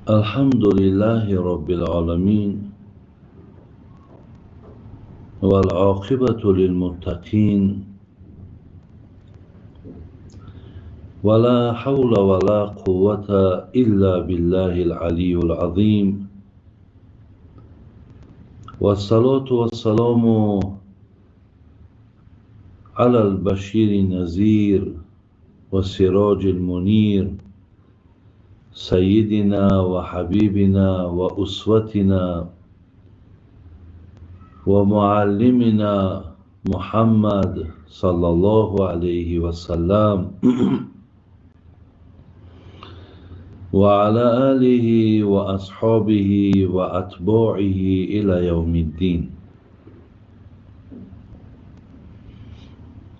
الحمد لله رب العالمين والعاقبة للمتقين ولا حول ولا قوة إلا بالله العلي العظيم والصلاة والسلام على البشير النذير والسراج المنير سيدنا وحبيبنا وأسوتنا ومعلمنا محمد صلى الله عليه وسلم وعلى آله وأصحابه وأتباعه إلى يوم الدين.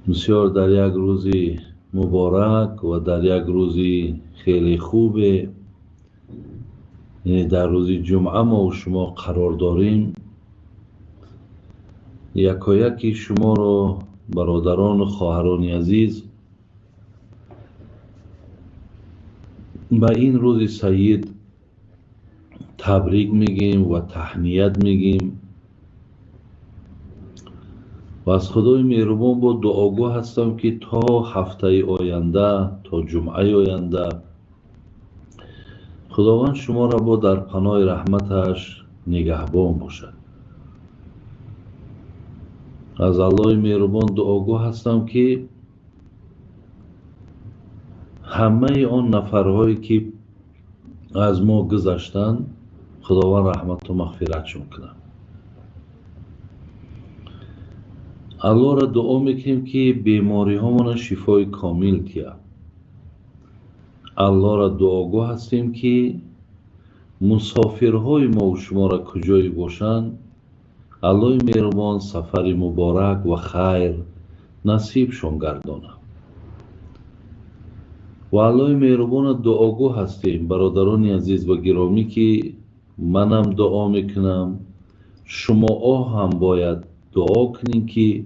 بسیار در یک روزی مبارک و در یک روزی خیلی خوبه، یعنی در روز جمعه ما و شما قرار داریم. یکایکی شما رو برادران و خواهران عزیز به این روز سعید تبریک میگیم و تهنیت میگیم و از خدای مهربان با دعاگو هستم که تا هفته آینده، تا جمعه آینده خداوند شما را با در پناه رحمتش نگهبان باشد. از الله مهربان دعاگو هستم که همه آن نفرهایی که از ما گذشتند خداوند رحمت و مغفرتشون کنه. الله را دعا میکنیم که بیماری هامون شفای کامل تیه. الله را دعاگو هستیم که مسافرهای ما و شما را کجایی باشند الله مهربان سفر مبارک و خیر نصیبشون گردانه. و الله مهربان دعاگو هستیم برادران عزیز و گرامی که منم دعا میکنم، شما هم باید دعا کنیم که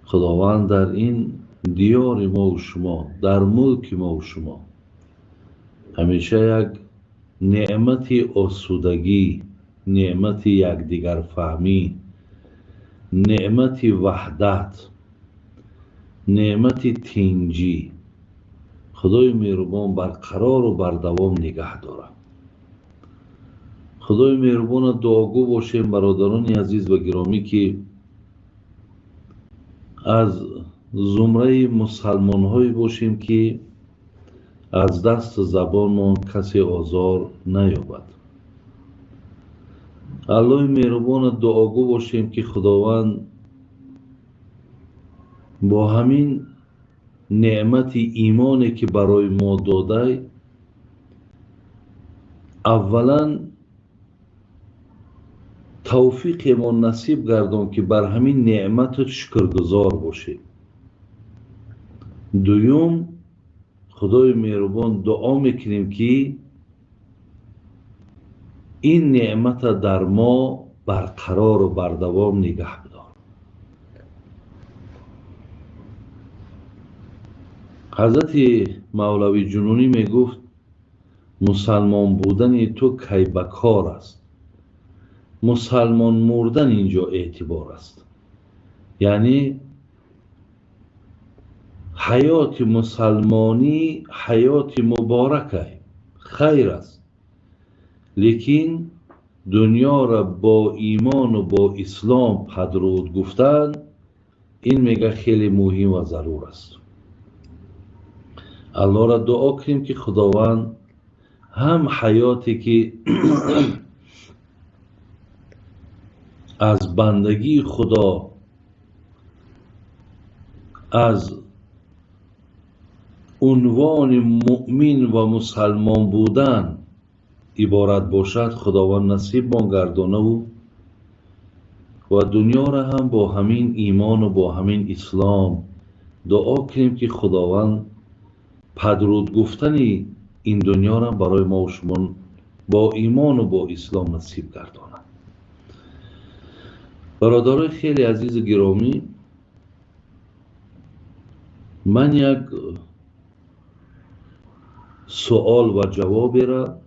خداوند در این دیار ما و شما، در ملک ما و شما همیشه یک نعمت آسودگی، نعمت یکدیگر فهمی، نعمت وحدت، نعمت تینجی خدای مهربان برقرار و بردوام نگه داره. خدای مهربان دعاگو باشیم برادران عزیز و گرامی که از زمره مسلمان هایی باشیم که از دست زبانمان کسی آزار نیابد. الله مهربان دعاگو باشیم که خداوند با همین نعمت ایمانی که برای ما داده، اولا توفیق ما نصیب گردان که بر همین نعمت شکرگزار باشیم. دوم، خدای مهربان دعا میکنیم که این نعمت در ما برقرار و بردوام نگه بدار. حضرت مولوی جنونی میگفت مسلمان بودن تو کی بکار است، مسلمان مردن اینجا اعتبار است. یعنی حیات مسلمانی حیات مبارکه، خیر است، لیکن دنیا را با ایمان و با اسلام پدرود گفتن این میگه خیلی مهم و ضرور است. الله را دعا کنیم که خداوند هم حیاتی که از بندگی خدا، از عنوان مؤمن و مسلمان بودن عبارت باشد خداوند نصیب ما گردانه و دنیا را هم با همین ایمان و با همین اسلام دعا کنیم که خداوند پدرود گفتن این دنیا را برای ما و شما با ایمان و با اسلام نصیب گرداند. برادرای خیلی عزیز و گرامی، من یک سوال و جوابی را